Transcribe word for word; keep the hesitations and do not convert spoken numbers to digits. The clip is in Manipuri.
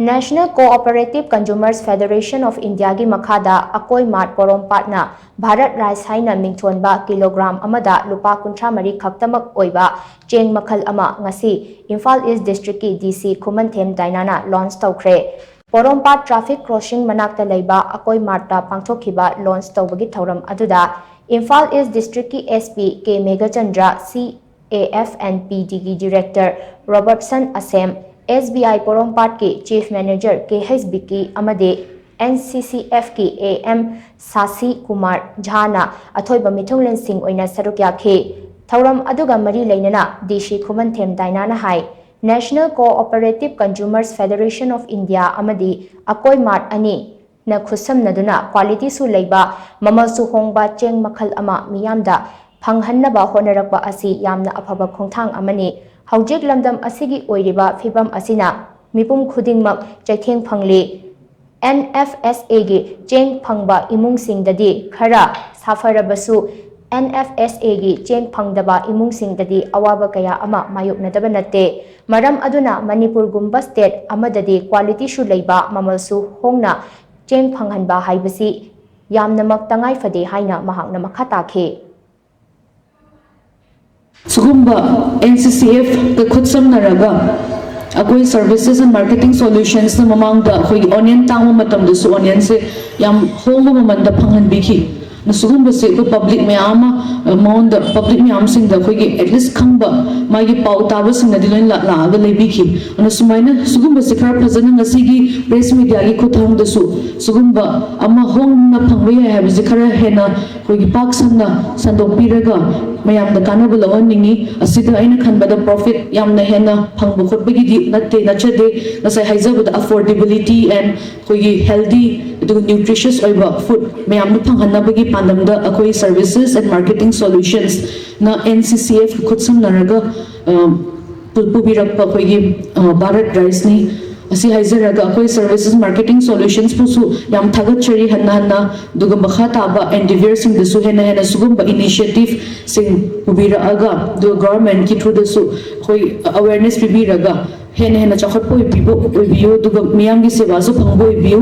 National Cooperative Consumers Federation of Indiaꯒꯤ ꯃꯈꯥꯗ ꯑꯀꯣꯏ ꯃꯥꯔꯠ ꯄꯣꯔꯣꯝꯄꯥꯠꯅ ꯚꯥꯔꯠ ꯔꯥꯏꯁ ꯍꯥꯏꯅ ꯃꯤꯡꯊꯣꯟꯕ ꯀꯤꯂꯣꯒ꯭ꯔꯥꯝ ꯑꯃꯗ ꯂꯨꯄꯥ ꯀꯨꯟꯊ꯭ꯔꯥ ꯃꯔꯤ ꯈꯛꯇꯃꯛ ꯑꯣꯏꯕ ꯆꯦꯡ ꯃꯈꯜ ꯑꯃ ꯉꯁꯤ ꯏꯝꯐꯥꯜ ꯏꯁ ꯗꯤꯁꯇ꯭ꯔꯤꯛꯀꯤ ꯗꯤ ꯁꯤ ꯈꯨꯃꯟꯊꯦꯝ ꯗꯥꯏꯅꯥꯅ ꯂꯣꯟꯆ ꯇꯧꯈ꯭ꯔꯦ꯫ ꯄꯣꯔꯣꯝꯄꯥꯠ ꯇ꯭ꯔꯥꯐꯤꯛ ꯀ꯭ꯔꯣꯁꯤꯡ ꯃꯅꯥꯛꯇ ꯂꯩꯕ ꯑꯀꯣꯏ ꯃꯥꯔꯠꯇ ꯄꯥꯡꯊꯣꯛꯈꯤꯕ ꯂꯣꯟꯆ ꯇꯧꯕꯒꯤ ꯊꯧꯔꯝ ꯑꯗꯨꯗ ꯏꯝꯐꯥꯜ ꯏꯁ ꯗꯤꯁꯇ꯭ꯔꯤꯛꯀꯤ ꯑꯦꯁ ꯄꯤ ꯀꯦ ꯃꯦꯘꯆꯟꯗ꯭ꯔ, ꯁꯤ A F N P ꯗꯤꯒꯤ director ꯔꯣꯕꯔꯠꯁꯟ ꯑꯁꯦꯝ, S B I ꯄꯣꯔꯣꯝꯄꯥꯠꯀꯤ chief manager K H ꯕꯤꯀꯤ ꯑꯃꯗꯤ ꯑꯦꯟ ꯁꯤ ꯁꯤ ꯑꯦꯐꯀꯤ ꯑꯦ ꯑꯦꯝ ꯁꯥꯁꯤ ꯀꯨꯃꯥꯔ ꯖꯥꯅ ꯑꯊꯣꯏꯕ ꯃꯤꯊꯨꯡꯂꯦꯟꯁꯤꯡ ꯑꯣꯏꯅ ꯁꯔꯨꯛ ꯌꯥꯈꯤ꯫ ꯊꯧꯔꯝ ꯑꯗꯨꯒ ꯃꯔꯤ ꯂꯩꯅꯅ ꯗꯤ ꯁꯤ ꯈꯨꯃꯟꯊꯦꯝ ꯗꯥꯏꯅꯥꯅ ꯍꯥꯏ, National Cooperative Consumers Federation of India ꯑꯃꯗꯤ ꯑꯀꯣꯏ ꯃꯥꯔꯠ ꯑꯅꯤ ꯅ ꯈꯨꯠꯁꯝꯅꯗꯨꯅ ꯀ꯭ꯋꯥꯂꯤꯇꯤꯁꯨ ꯂꯩꯕ, ꯃꯃꯜꯁꯨ ꯍꯣꯡꯕ ꯆꯦꯡ ꯃꯈꯜ ꯑꯃ ꯃꯤꯌꯥꯝꯗ ꯐꯪꯍꯟꯅꯕ ꯍꯣꯠꯅꯔꯛꯄ ꯑꯁꯤ ꯌꯥꯝꯅ ꯑꯐꯕ ꯈꯣꯡꯊꯥꯡ ꯑꯃꯅꯤ꯫ ꯍꯧꯖꯤꯛ ꯂꯝꯗꯝ ꯑꯁꯤꯒꯤ ꯑꯣꯏꯔꯤꯕ ꯐꯤꯚꯝ ꯑꯁꯤꯅ ꯃꯤꯄꯨꯝ ꯈꯨꯗꯤꯡꯃꯛ ꯆꯩꯊꯦꯡ ꯐꯪꯂꯤ꯫ ꯑꯦꯟ ꯑꯦꯐ ꯑꯦꯁ ꯑꯦꯒꯤ ꯆꯦꯡ ꯐꯪꯕ ꯏꯃꯨꯡꯁꯤꯡꯗꯗꯤ ꯈꯔ ꯁꯥꯐꯔꯕꯁꯨ, ꯑꯦꯟ ꯑꯦꯐ ꯑꯦꯁ ꯑꯦꯒꯤ ꯆꯦꯡ ꯐꯪꯗꯕ ꯏꯃꯨꯡꯁꯤꯡꯗꯗꯤ ꯑꯋꯥꯕ ꯀꯌꯥ ꯑꯃ ꯃꯥꯌꯣꯛꯅꯗꯕ ꯅꯠꯇꯦ꯫ ꯃꯔꯝ ꯑꯗꯨꯅ ꯃꯅꯤꯄꯨꯔꯒꯨꯝꯕ ꯁ꯭ꯇꯦꯠ ꯑꯃꯗꯗꯤ ꯀ꯭ꯋꯥꯂꯤꯇꯤꯁꯨ ꯂꯩꯕ, ꯃꯃꯜꯁꯨ ꯍꯣꯡꯅ ꯆꯦꯡ ꯐꯪꯍꯟꯕ ꯍꯥꯏꯕꯁꯤ ꯌꯥꯝꯅꯃꯛ ꯇꯉꯥꯏ ꯐꯗꯦ ꯍꯥꯏꯅ ꯃꯍꯥꯛꯅ ꯃꯈꯥ ꯇꯥꯈꯤ꯫ ꯁꯤꯒꯨꯝꯕ ꯑꯦꯟ ꯁꯤ ꯁꯤ ꯑꯦꯐꯀ ꯈꯨꯠꯁꯝꯅꯔꯒ ꯑꯩꯈꯣꯏ Services and Marketing Solutionsꯅ ꯃꯃꯥꯡꯗ ꯑꯩꯈꯣꯏꯒꯤ ꯑꯣꯅꯤꯌꯟ ꯇꯥꯡꯕ ꯃꯇꯝꯗꯁꯨ ꯑꯣꯅꯤꯌꯟꯁꯦ ꯌꯥꯝ ꯍꯣꯡꯕ ꯃꯃꯜꯗ ꯐꯪꯍꯟꯕꯤꯈꯤ꯫ ꯁꯤꯒꯨꯝꯕꯁꯦ ꯑꯩꯈꯣꯏ ꯄꯕ꯭ꯂꯤꯛ ꯃꯌꯥꯝ ꯑꯃ ꯃꯉꯣꯟꯗ, ꯄꯕ꯭ꯂꯤꯛ ꯃꯌꯥꯝꯁꯤꯡꯗ ꯑꯩꯈꯣꯏꯒꯤ at least ꯈꯪꯕ, ꯃꯥꯒꯤ ꯄꯥꯎ ꯇꯥꯕꯁꯤꯡꯅꯗꯤ ꯂꯣꯏ ꯂꯥꯛ-, ꯂꯥꯛꯑꯒ ꯂꯩꯕꯤꯈꯤ꯫ ꯑꯗꯨꯅ ꯁꯨꯃꯥꯏꯅ ꯁꯤꯒꯨꯝꯕꯁꯦ ꯈꯔ ꯐꯖꯅ ꯉꯁꯤꯒꯤ ꯄ꯭ꯔꯦꯁ ꯃꯤꯗꯤꯌꯥꯒꯤ ꯈꯨꯠꯊꯥꯡꯗꯁꯨ ꯁꯤꯒꯨꯝꯕ ꯑꯃ ꯍꯣꯡꯅ ꯐꯪꯕ ꯌꯥꯏ ꯍꯥꯏꯕꯁꯦ ꯈꯔ ꯍꯦꯟꯅ ꯑꯩꯈꯣꯏꯒꯤ ꯄꯥꯛ ꯁꯟꯅ ꯁꯟꯗꯣꯛꯄꯤꯔꯒ ꯃꯌꯥꯝꯗ ꯀꯥꯟꯅꯕ ꯂꯧꯍꯟꯅꯤꯡꯉꯤ꯫ ꯑꯁꯤꯗ ꯑꯩꯅ ꯈꯟꯕꯗ ꯄ꯭ꯔꯣꯐꯤꯠ ꯌꯥꯝꯅ ꯍꯦꯟꯅ ꯐꯪꯕ ꯈꯣꯠꯄꯒꯤꯗꯤ ꯅꯠꯇꯦ, ꯅꯠꯆꯗꯦ꯫ ꯉꯁꯥꯏ ꯍꯥꯏꯖꯕꯗ affordability and ꯑꯩꯈꯣꯏꯒꯤ healthy ꯑꯗꯨꯒ nutritious ꯑꯣꯏꯕ food ꯃꯌꯥꯝꯗꯨ ꯐꯪꯍꯟꯅꯕꯒꯤ ꯄꯥꯟꯗꯝꯗ ꯑꯩꯈꯣꯏ Services and Marketing Solutionsꯅ N C C F ꯈꯨꯠꯁꯝꯅꯔꯒ, ꯑ, ꯄꯨ-, ꯄꯨꯕꯤꯔꯛꯄ ꯑꯩꯈꯣꯏꯒꯤ, ꯑ, ꯚꯥꯔꯠ ꯔꯥꯏꯁꯅꯤ꯫ ꯑꯁꯤ ꯍꯥꯏꯖꯔꯒ ꯑꯩꯈꯣꯏ services marketing solutions ꯄꯨꯁꯨ ꯌꯥꯝ ꯊꯥꯒꯠꯆꯔꯤ ꯍꯟꯅ ꯍꯟꯅ꯫ ꯑꯗꯨꯒ ꯃꯈꯥ ꯇꯥꯕ endeavour ꯁꯤꯡꯗꯁꯨ ꯍꯦꯟꯅ ꯍꯦꯟꯅ ꯁꯤꯒꯨꯝꯕ initiative ꯁꯤꯡ ꯄꯨꯕꯤꯔꯛꯑꯒ, ꯑꯗꯨꯒ government ꯀꯤ through ꯗꯁꯨ ꯑꯩꯈꯣꯏ awareness ꯄꯤꯕꯤꯔꯒ ꯍꯦꯟꯅ ꯍꯦꯟꯅ ꯆꯥꯎꯈꯠꯄ ꯑꯣꯏꯕꯤꯕ ꯑꯣꯏꯕꯤꯌꯨ, ꯑꯗꯨꯒ ꯃꯤꯌꯥꯝꯒꯤ ꯁꯦꯕꯥꯁꯨ ꯐꯪꯕ ꯑꯣꯏꯕꯤꯌꯨ꯫